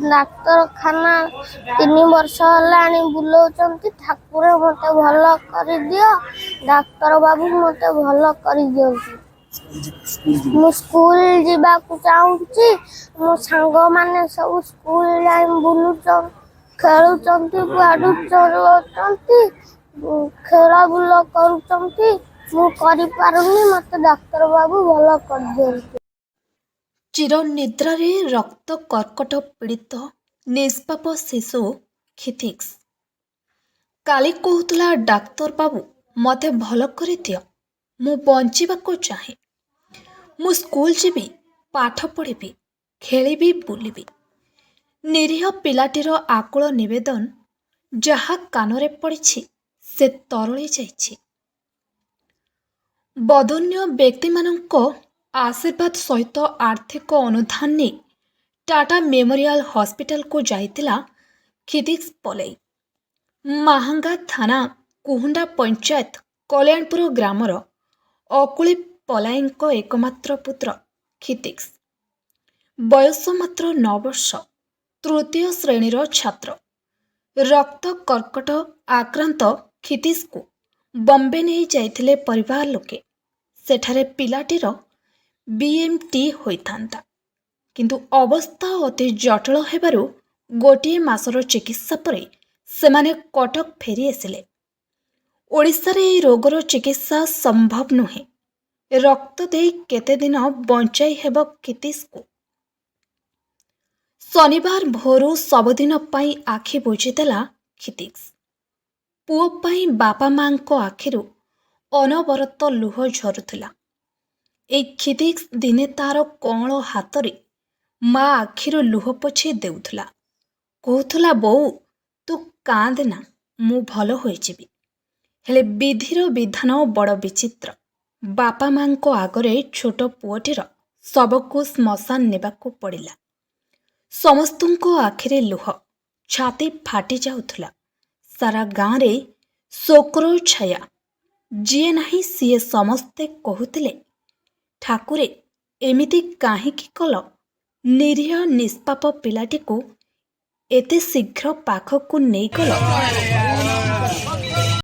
ଡାକ୍ତରଖାନା 3 ବର୍ଷ ହେଲାଣି ବୁଲଉଛନ୍ତି। ଠାକୁର, ମୋତେ ଭଲ କରିଦିଅ। ଡାକ୍ତର ବାବୁ, ମୋତେ ଭଲ କରିଦିଅନ୍ତୁ। ମୁଁ ସ୍କୁଲ ଯିବାକୁ ଚାହୁଁଛି। ମୋ ସାଙ୍ଗମାନେ ସବୁ ସ୍କୁଲ ଯାଇ ବୁଲୁଛନ୍ତି, ଖେଳୁଛନ୍ତି, ଗାଡ଼ି ଚଲାଉଛନ୍ତି, ଖେଳ ବୁଲ କରୁଛନ୍ତି। ମୁଁ କରିପାରୁନି। ମୋତେ ଡାକ୍ତର ବାବୁ ଭଲ କରିଦିଅନ୍ତୁ। ଚିରନିଦ୍ରାରେ ରକ୍ତ କର୍କଟ ପୀଡ଼ିତ ନିଷ୍ପାପ ଶିଶୁ କ୍ଷିତିଶ କାଲି କହୁଥିଲା, "ଡାକ୍ତର ବାବୁ, ମୋତେ ଭଲ କରିଦିଅ। ମୁଁ ବଞ୍ଚିବାକୁ ଚାହେଁ। ମୁଁ ସ୍କୁଲ ଯିବି, ପାଠ ପଢ଼ିବି, ଖେଳିବି, ବୁଲିବି।" ନିରୀହ ପିଲାଟିର ଆକୁଳ ନିବେଦନ ଯାହା କାନରେ ପଡ଼ିଛି, ସେ ତରଳି ଯାଇଛି। ବଦାନ୍ୟ ବ୍ୟକ୍ତିମାନଙ୍କ ଆଶୀର୍ବାଦ ସହିତ ଆର୍ଥିକ ଅନୁଦାନ ନେଇ ଟାଟା ମେମୋରିଆଲ ହସ୍ପିଟାଲକୁ ଯାଇଥିଲା କ୍ଷିତିଶ ପଲେଇ। ମାହାଙ୍ଗା ଥାନା କୁହୁଣ୍ଡା ପଞ୍ଚାୟତ କଲ୍ୟାଣପୁର ଗ୍ରାମର ଅକୁଳି ପଲାଇଙ୍କ ଏକମାତ୍ର ପୁତ୍ର କ୍ଷିତିଶ। ବୟସ ମାତ୍ର 9 ବର୍ଷ, ତୃତୀୟ ଶ୍ରେଣୀର ଛାତ୍ର। ରକ୍ତ କର୍କଟ ଆକ୍ରାନ୍ତ କ୍ଷିତିଶକୁ ବମ୍ବେ ନେଇ ଯାଇଥିଲେ ପରିବାର ଲୋକେ। ସେଠାରେ ପିଲାଟିର ବିଏମ୍ଟି ହୋଇଥାନ୍ତା। କିନ୍ତୁ ଅବସ୍ଥା ଅତି ଜଟିଳ ହେବାରୁ ଗୋଟିଏ ମାସର ଚିକିତ୍ସା ପରେ ସେମାନେ କଟକ ଫେରିଆସିଲେ। ଓଡ଼ିଶାରେ ଏହି ରୋଗର ଚିକିତ୍ସା ସମ୍ଭବ ନୁହେଁ। ରକ୍ତ ଦେଇ କେତେଦିନ ବଞ୍ଚାଇ ହେବ କ୍ଷିତିଶକୁ? ଶନିବାର ଭୋରୁ ସବୁଦିନ ପାଇଁ ଆଖି ବୁଜିଦେଲା କ୍ଷିତିଶ। ପୁଅ ପାଇଁ ବାପା ମାଙ୍କ ଆଖିରୁ ଅନବରତ ଲୁହ ଝରୁଥିଲା। ଏଇ କ୍ଷିତିଶ ଦିନେ ତାର କଅଁଳ ହାତରେ ମା ଆଖିରୁ ଲୁହ ପୋଛି ଦେଉଥିଲା। କହୁଥିଲା, "ବୋଉ, ତୁ କାନ୍ଦେନା, ମୁଁ ଭଲ ହୋଇଯିବି।" ହେଲେ ବିଧିର ବିଧାନ ବଡ଼ ବିଚିତ୍ର। ବାପା ମାଙ୍କ ଆଗରେ ଛୋଟ ପୁଅଟିର ଶବକୁ ଶ୍ମଶାନ ନେବାକୁ ପଡ଼ିଲା। ସମସ୍ତଙ୍କ ଆଖିରେ ଲୁହ, ଛାତି ଫାଟି ଯାଉଥିଲା। ସାରା ଗାଁରେ ଶୋକର ଛାୟା। ଯିଏ ନାହିଁ ସିଏ ସମସ୍ତେ କହୁଥିଲେ, "ଠାକୁରେ, ଏମିତି କାହିଁକି କଲ? ନିରୀହ ନିଷ୍ପାପ ପିଲାଟିକୁ ଏତେ ଶୀଘ୍ର ପାଖକୁ ନେଇଗଲ।"